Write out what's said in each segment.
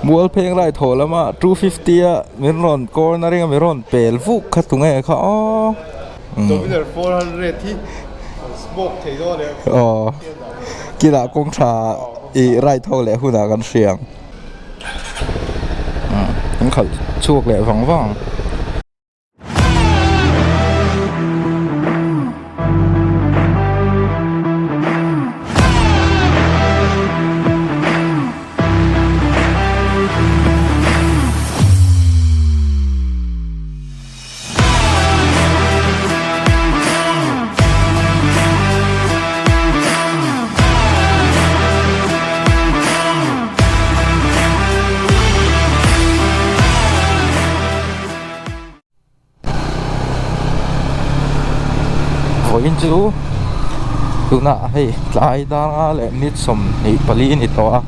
Mualpheng rai thaw lama 250 a min rawn cornering a min rawn pel vuk kha tunge kha aw. Dominar 400 hi smoke thei dawn em? Aw kinah kawng tha i ride ho leh hunah kan hria ang. Kan khalh chhuak leh vang vang. Vawiin chu tunah hei tlai danga leh minute 24 a ni tawh a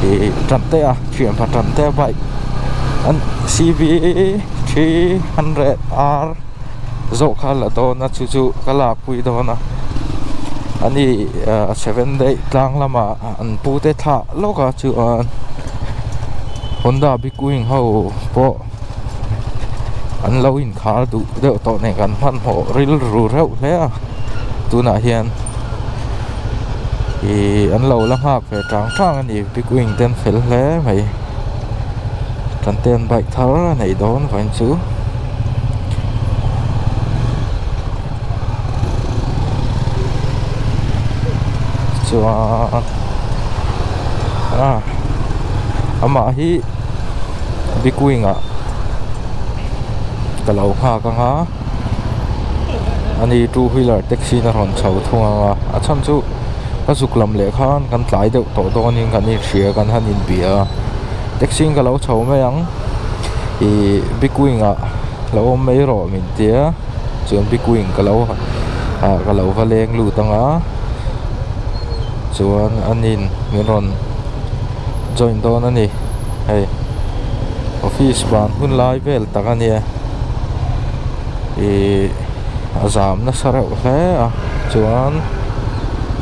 ih Tantea thianpa Tantea bike an C V 300 R zawh kha la dawn a chu chu ka lakpui dawn a ani seven day tlang lamah an pute thlah lawk a chuan Honda big wing ho pawh an lo inkhar duh deuh tawh nen kan hmanhmawh rilru reuh hle a tunah hian ih an lo la nghak ve tang tang a ni big wing te an fel hle mai kan ten bike thar a neih dawn vawiin chu. Chuan ah amah hi big wing ah ka lo nghak ang a ani two wheeler taxi in a rawn chho thung ang a a chhan chu ka zuk lam leh khan kan tlai deuh tawh dawnin kan inhria kan han inbia a taxi in ka lo chho mai ang ih big wing ah lo awm mai rawh min tia chuan big wing ka lo ah ka lo va leng lut ang a chuan anin min rawn join dawn a ni hei office ban hun lai vel tak a nia ih a zam nasa reuh hle a chuan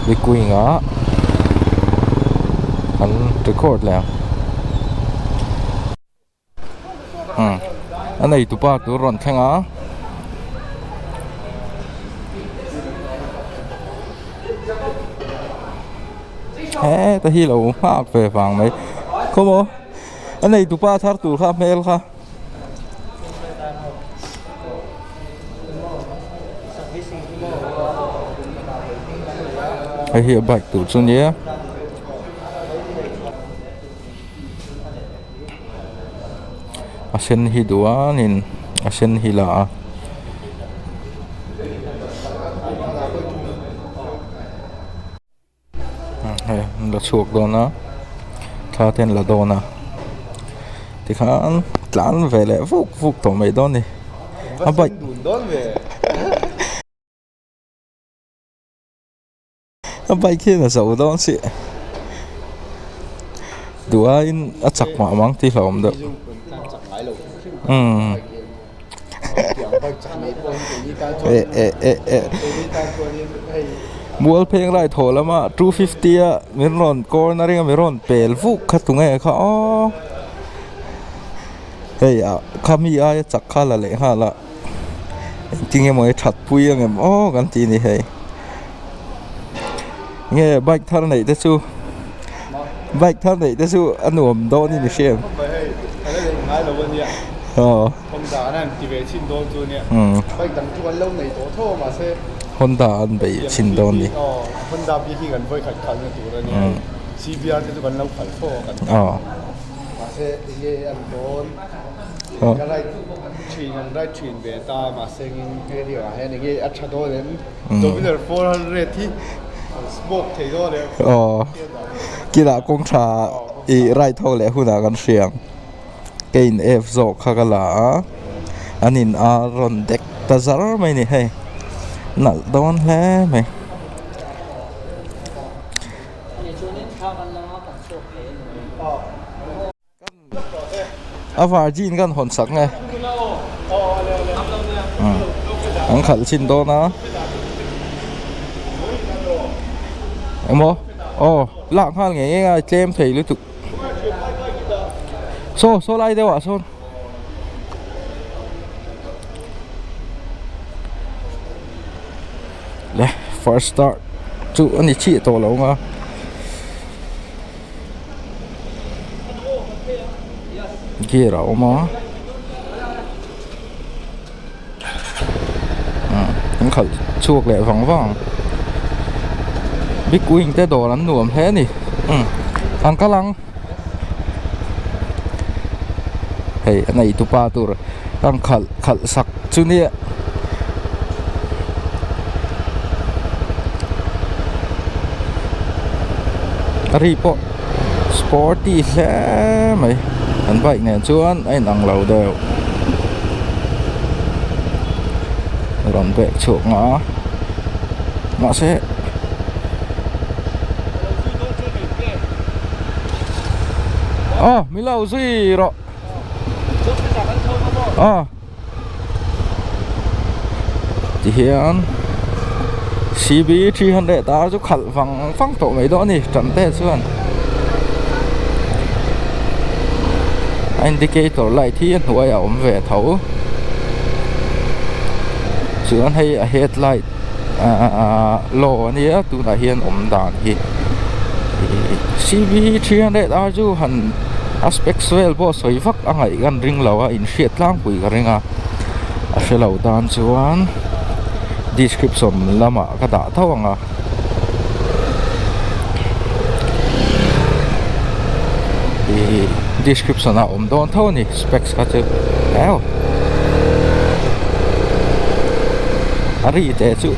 big wing ah an record leh ang. A neitupa tur rawn thleng a. Heta hi lo nghak ve vang mai khawmaw a neitupa thar tur kha hmel kha. Hei hi a bike tur chu nia. A sen hi duanin a sen hi la a. Hei an la chhuak dawn a thla te an la dawn a tikhan tlan ve leh vuk vuk tawh mai dawn a ni a bike. A bike hian a zo dawn si duh aiin a chak mah mang tih hlauhawm deuh umm eh eh eh eh Mualpheng rai thaw lama 250 a min rawn cornering a min rawn pel vuk kha tunge kha aw hei ah khami aia chak kha la leh nghal a. Engtin emaw i that pui ang em aw kan tih a ni hei nge bike thar neih te chu bike thar neih te chu a nuam dawn in i hria em aw Honda an bei chhin dawn a ni aw. Ka ride thin an ride thin ve ta mahse engin heti ah hian enge a tha dawn em Dominar 400 hi an smoke thei dawn em. Aw kinah kawng tha i ride ho leh hunah kan hria ang ka in F zawk kha ka la a an in a rawn dek ta zar mai a ni hei nalh dawn hle mai. A virgin kan hawn sak nge an khalh chhin dawn a emaw aw lak nghal ngei ngei a tlem thei lutuk. Saw saw lai deuh ah sawn. Le first start chu a ni chiah tawh lo ang a. Gear a awm a. An khalh chhuak leh vang vang big wing te dawr an nuam hle a ni an kal ang hei a nei tupa tur an khalh khalh sak chu nia. A ri pawh sporty hle mai an bike nen chuan a inang lo deuh rawn bag chhuak nghah a mahse aw min lo zui rawh aw. Tihian cb 300 ar chu khalh vang vang tawh mai dawn a ni tan te chuan a indicator light hi a hnuai ah a awm ve tho chuan hei a headlight ahh low a nia tunah hian awm dan hi cb 300 ar chu han a specs vel pawh sawi vak a ngaih kan ring lo a inhriat tlangpui ka ring a a hre lo tan chuan description lamah ka dah tho ang a ih description ah a awm dawn tho a ni specs kha chu eo a ri teh chu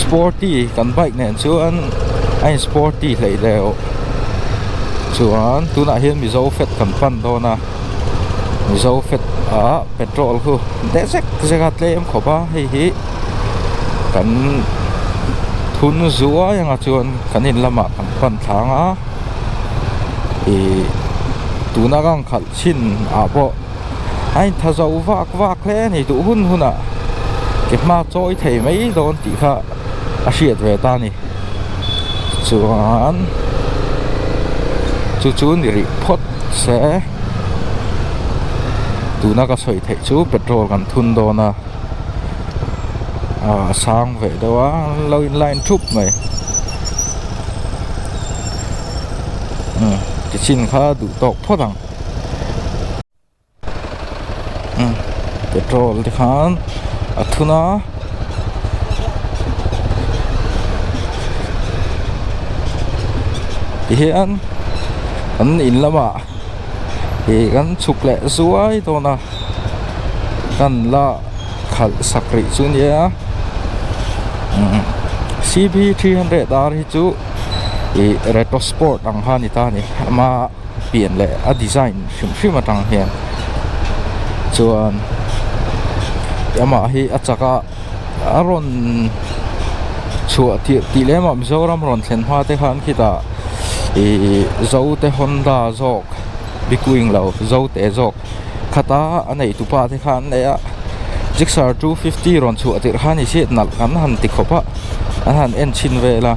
sporty kan bike nen chuan a in sporty hleih deuh chuan tunah hian mizo fat kan pan dawn a. Mizo fet ah petrol khu de zek zek a tlem khawp a hei hi kan thun zuai anga chuan kan in lamah kan pan thlang a ih tuna ka ang khalh chhin ah pawh a intha zo vak vak hle a ni duh hun hunah ke hma chawi thei mai dawn tih kha a hriat ve ta a ni chuan chu chu ni rih phawt se tuna ka sawi theih chu petrol kan thun dawn a ah a sang ve deuh a an lo in line thup mai umm tichin kha duh tawk phawt ang. Petrol te khan a thun a tihian an in lamah ih kan chhuk leh zuai dawn a kan la khalh sak rih chu nia cb 300 r hi chu ih retro sport ang kha a ni ta a ni ama pian leh a design hrim hrim atang hian chuan amah hi a chak a a rawn chhuah tirh tih lem ah Mizoram rawn thlen hma te khan khitah ihh Zote Honda zawk bik wing lo Zote zawk khata a nei tupa te khan an nei a Gixxer 250 rawn chhuah tirh khan i hriat nalh kan han ti khawp a an han en chhin vel a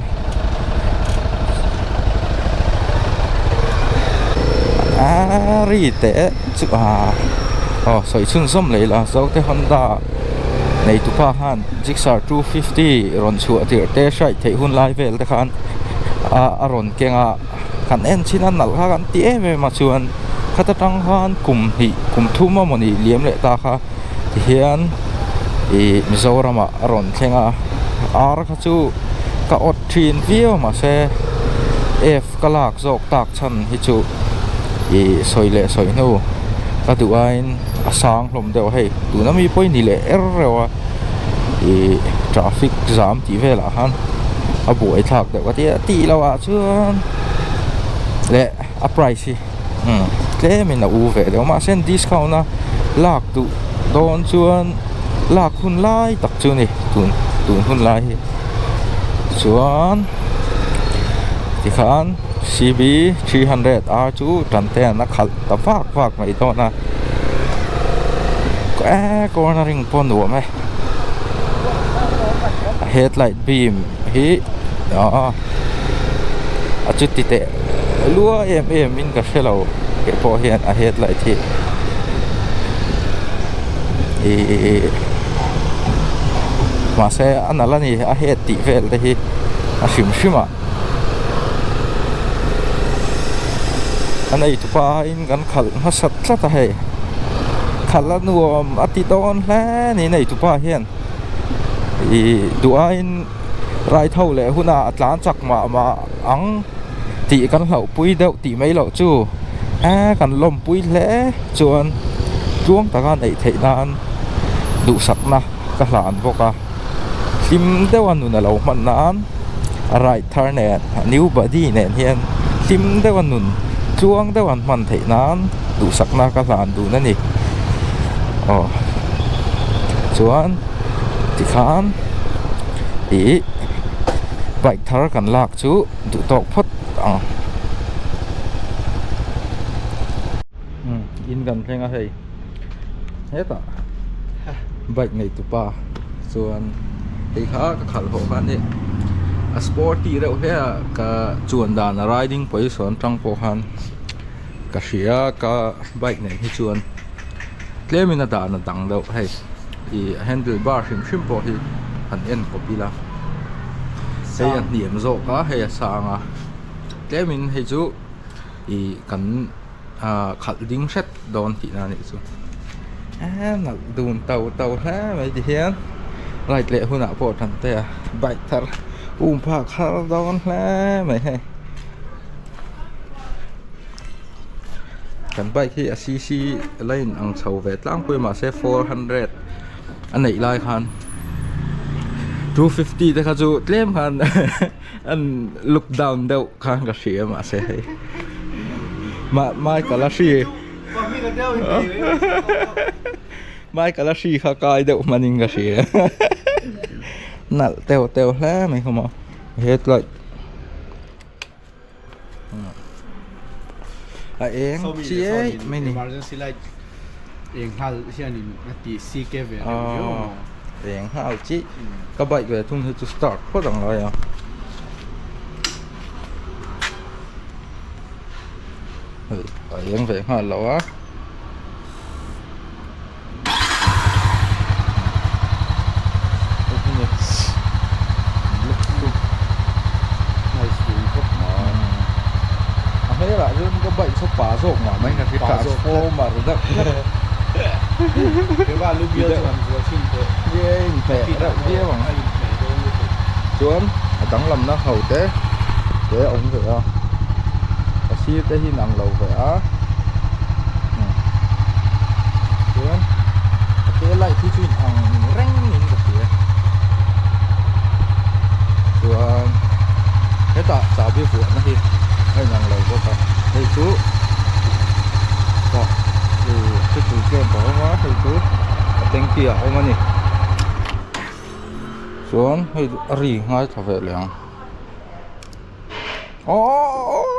aaa ri teh chu aa aw sawi chhunzawm leh ila Zote Honda nei tupa khan Gixxer 250 rawn chhuah tirh te hriat theih hun lai vel te khan a rawn keng a. Kan en chin a nalh kha kan ti em em a chuan khata tang khan kum hnih kum thum a mawni liam leh ta kha tihian ih Mizoram ah a rawn thleng a ar kha chu ka awt thin viau mahse F ka lak zawk tak chhan hi chu ih sawi leh sawi hnu ka duh aiin a sang hlawm deuh a hei tuna mi pawh hi ni leh er reuh a ih traffic jam tih velah khan a buai thlak deuh ka tia tih loh ah chuan leh a price hi umm tlem in a u ve deuh mahse discount a lak duh dawn chuan lak hun lai tak chu a ni tun tun hun lai hi chuan tikhan cb 300 r chu tan te an a khalh ta vak vak mai dawn a eee cornering pawh nuam e a headlight beam hi aaa a chuti teh lua em em in ka hre lo. Ke pawh hian a headlight hi ihh mahse a nalh a ni a head tih vel te hi a hrim hrim ah a nei tupa in kan khalh hmasa tlat a hei khalh a nuam a ti dawn hle a ni nei tupa hian ihh duh aiin ride ho leh hunah a tlan chak mah mah ang tih kan hlauhpui deuh tih mai loh chu eee kan lawmpui hle chuan tluang taka neih theih nan duhsakna ka hlan bawk a hlim deuha nun a lo hman nan a ride thar nen a new body nen hian hlim deuha nun tluang deuh an hman theih nan duhsakna ka hlan dun a ni aw chuan tikhan ih bike thar kan lak chu duh tawk phawt ang umm in kan thleng a hei hetah bike nei tupa chuan hei kha ka khalh hawh kha ani a sporty reuh hle a ka chuan dan a riding position atang pawh khan ka hria ka bike nen hi chuan tlemin a dan a dang deuh hei ih handle bar hrim hrim pawh hi han en kawp ila hei a hniam zawk a hei a sang a tlemin hei chu ih kan ah khalh ding hret dawn tihna a nih chu eee nalh dun to to hle mai ti hian ride leh hunah pawh tan te a bike thar um phak har dawn hle mai hei. Kan bike hi a cc la in ang chho ve tlangpui mahse 400 a neih lai khan 250 te kha chu tlem khan an look down deuh khan ka hria mahse hei Michael a hri Michael a hri kha kai deuh hmanin ka hria nalh teuh teuh hle mai kha maw headlight. A eng chiai mai ni. Emergency light eng nghal hianin a ti CK ve reuh viau ang maw. Eng nghal chi. Ka bike ve thung hi chu start phawt ang lai a. Hei a eng ve nghal lo a. A hmelah chuan ka bike chu pa zawk mah mai ka hre transformer deuh inhmeh reuh viau ang chuan a danglamna ho te te a awm ve a a sir te hi inang lo ve a. Chuan a ke light hi chu in ang reng in ka hria chuan hetah chahbi vuahna hi a in ang lo bawk a hei chu tah ih triple clamp a awm a hei chu a tanky ah a awm a ni chuan hei a ri ngaithla ve leh ang aww.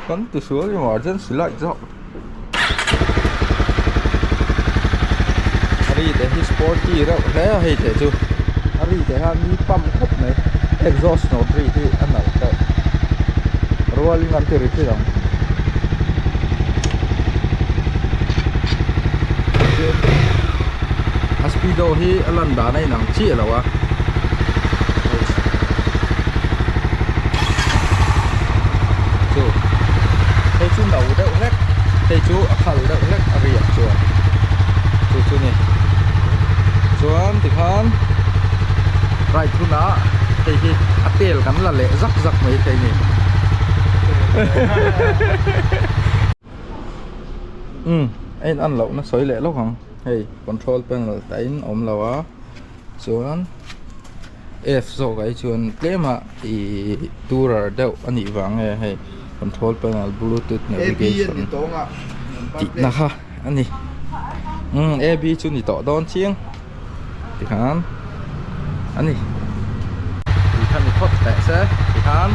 Kan tisual emergency light zawk a ri te hi sporty reuh hle a hei te chu a ri te hian mi pump khawp mai exhaust note ri hi a nalh deuh rualin an ti ri thei ang a speedo hi a lan dan a inang chiah lo a. Chu hei chu no deuh hlek hei chu a khal deuh hlek a riak chuan chu chu ni chuan tikhan ride hunah hei hi a tel kan la leh zak zak mai thei a ni umm a in an lohna sawi leh lawk ang hei control panel tain a awm lo a chuan. F zawk ah hi chuan tlem a ihh tourer deuh a nih vang nge hei control panel bluetooth navigation tih na kha a ni umm A B chu ni tawh dawn chiang tikhan a ni tikhan ni phawt teh se tikhan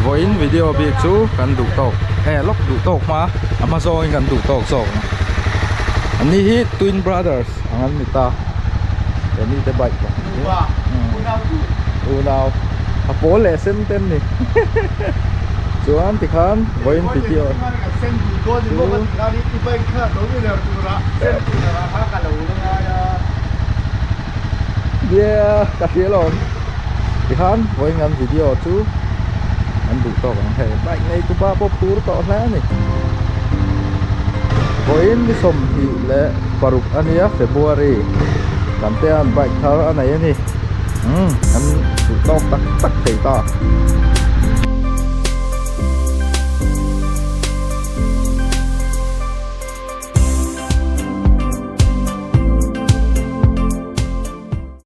vawiin video bik chu kan duh tawk e lawk duh tawk hma a hma zawngin kan duh tawk zawk ang an ni hi twin brothers ang an ni ta he mite bike pahnih hi unau a pawl leh sen te an ni. Chuan tikhan vawiin video yeah ka hria lo tikhan vawiin kan video chu an duh tawk ang hei bike nei tupa pawh phur tawh hle a ni vawiin ni 26 a nia February kan te an bike thar a nei a ni umm an duh tawk tak tak thei ta.